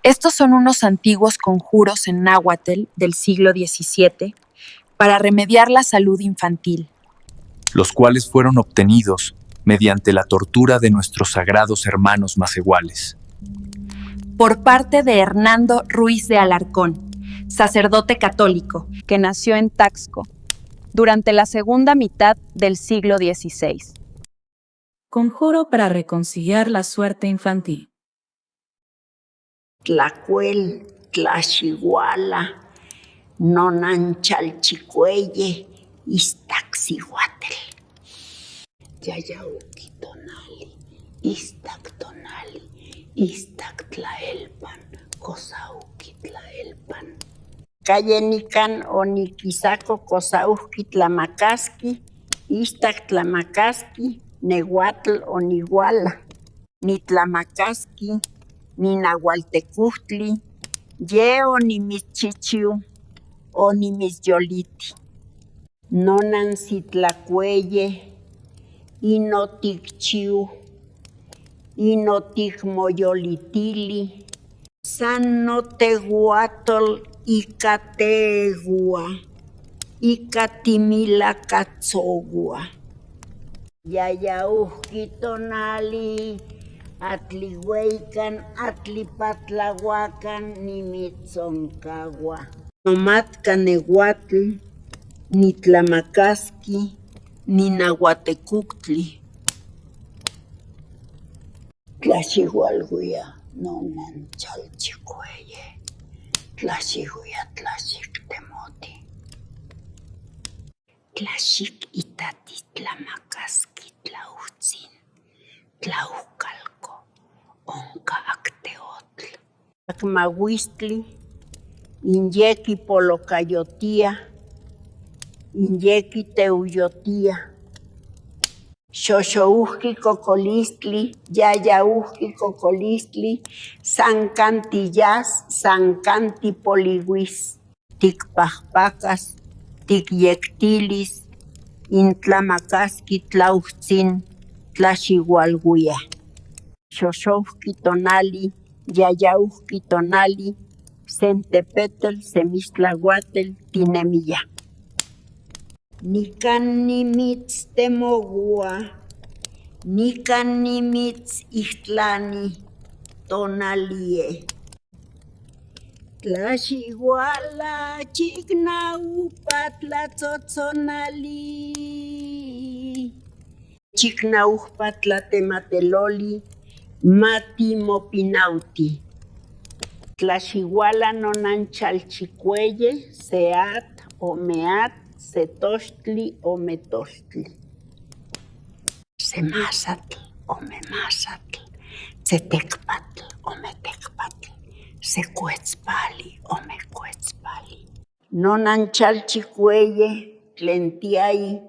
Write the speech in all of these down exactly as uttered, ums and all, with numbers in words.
Estos son unos antiguos conjuros en náhuatl del siglo diecisiete para remediar la salud infantil, los cuales fueron obtenidos mediante la tortura de nuestros sagrados hermanos masehuales. Por parte de Hernando Ruiz de Alarcón, sacerdote católico, que nació en Taxco durante la segunda mitad del siglo dieciséis. Conjuro para reconciliar la suerte infantil. Tlakuel, tlaxiuala, nonan chalchiueye, istaksiuatl. Yayauhki tonali, istak tonali, istak tlaelpan, kosauhki tlaelpan. Ka ye nikan onikisako kosauhki tlamakaski, istak tlamakaski, neuatl oniuala. Nitlamakaski, ninaualtekuhtli, ye onimitchichiu, onimitsyoliti. Nonan sitlakueye, inotikchiu, inotikmoyolitili. San noteuatl ika teua, ika timilakatsoua. Yayauhki tonali, atliueikan, atlipatlauakan, nimitsonkaua. Nomatkaneuatl, nitlamakaski, ninauatekuhtli. Tlaxiualguia, nonan chalchiueye. Tlaxiuia, tlaxiktemoti. Tlaxik itati, tlamakaski, tlauhtsin, tlauhkalko, onka akteotl. Akmauistli, inyekipolokayotia, inyekiteuyotia. Xoxouhki kokolistli, yayauhki kokolistli, san kan tiyas, san kan tipoliuis. Tikpahpakas, tikyektilis, intlamakaski tlauhtsin, tlaxiualguia. Xoxouhki tonali, yayauhki tonali, sentepetel, semixtlauatel, tinemia. Nikan nimitstemoua, nikan nimitsihtlani, tonalie. Tlaxiuala, chiknauhpa tlatsotsonali. Chiknauhpa tlatemateloli, mati mopinauti. Tlaxiuala nonan chalchiueye, seat, omeat, setoxtli, ometoxtli. Semasatl, omemasatl, setekpatl, ometekpatl, sekuetspali, omekuetspali. Nonan chalchiueye, tlen tiai,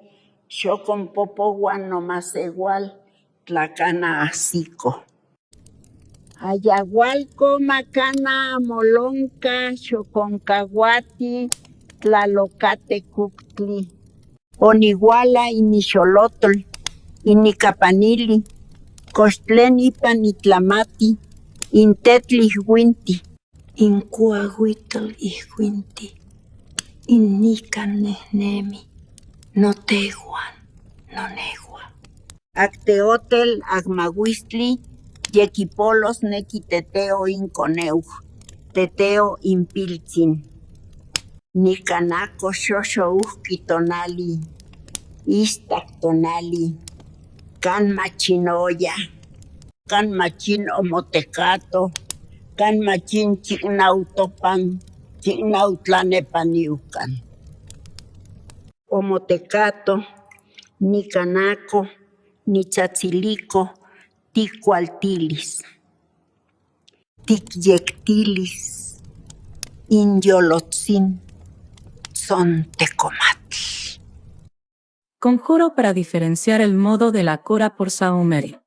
xokonpopouan nomaseual, tlakana ahsiko. Ayaualko makana amolonka, xokonkauati, tlalokatekuktli. Oniuala inixolotl, inikapanili, kox tlen ipan nitlamati, intetl ihuinti. Inkuauitl ihuinti, inikan nehnemi, noteuan, noneua. Akteotel, akmauistli, yekipolos neki teteo inkoneu, teteo inpiltsin. Nikanako xoxouhki tonali, istak tonali, kan machin oya, kan machin omotekato, kan machin chiknautopan, chiknautlanepaniuhkan. Omotekato, nikanako, nitsatsiliko, tikualtilis. Tikyektilis, inyolotsin, tsontekomatl. Conjuro para diferenciar el modo de la cura por saúmerio.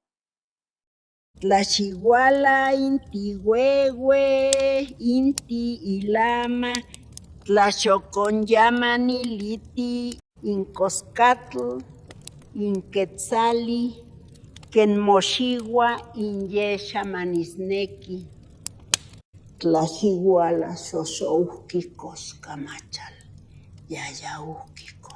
Tlaxiuala, inti ueue, inti ilama, tlaxokonyamaniliti, inkoskatl, inketsali, ken moxiua, inyexamanisneki. Clasigo a la soso uhkikos kamachal. Yaya uhkikos.